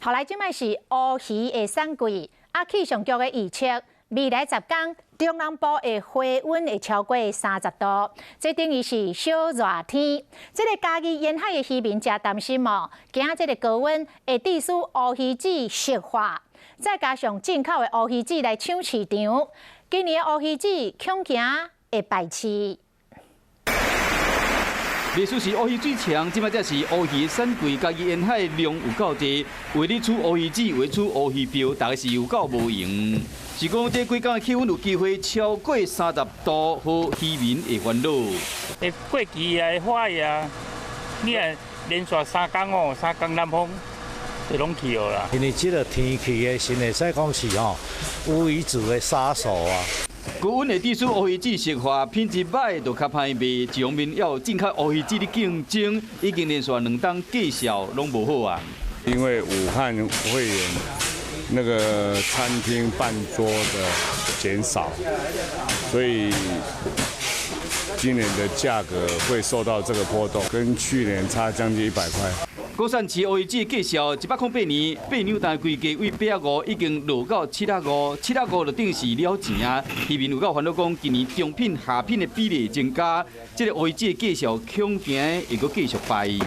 好來，這擺是烏魚的產季，啊，氣象局的預測，未來10工中南部的氣溫會超過30度，這等於是小熱天。這个嘉義沿海的漁民誠擔心哦，驚這个高溫會致使烏魚子石化，再加上進口的烏魚子來搶市場，今年的烏魚子恐驚會敗市。歷史是烏魚水長，這擺才是烏魚產季，嘉義沿海量有夠濟，有咧取烏魚子，有咧取烏魚鰾，逐家是有夠無閒。是講這幾工的氣溫有機會超過30度，予漁民會煩惱。會過期啊，會壞啊！你若連續三工哦，三工南風就攏去予啦。因為這个天氣的時，會使講是吼烏魚子的殺手啊。高溫會致使烏魚子石化，品質䆀就較歹賣。一方面猶有進口烏魚子咧競爭，已經連續兩冬價數攏無好啊。因為武漢肺炎那個餐廳辦桌的減少，所以今年的價格會受到這個波動，跟去年差將近100塊。高山市烏魚子價數108年，8兩單規價為85已經落到75，75就等於是了錢啊。漁民有夠煩惱講，今年中品、下品的比例增加，這个烏魚子價數恐驚會閣繼續敗。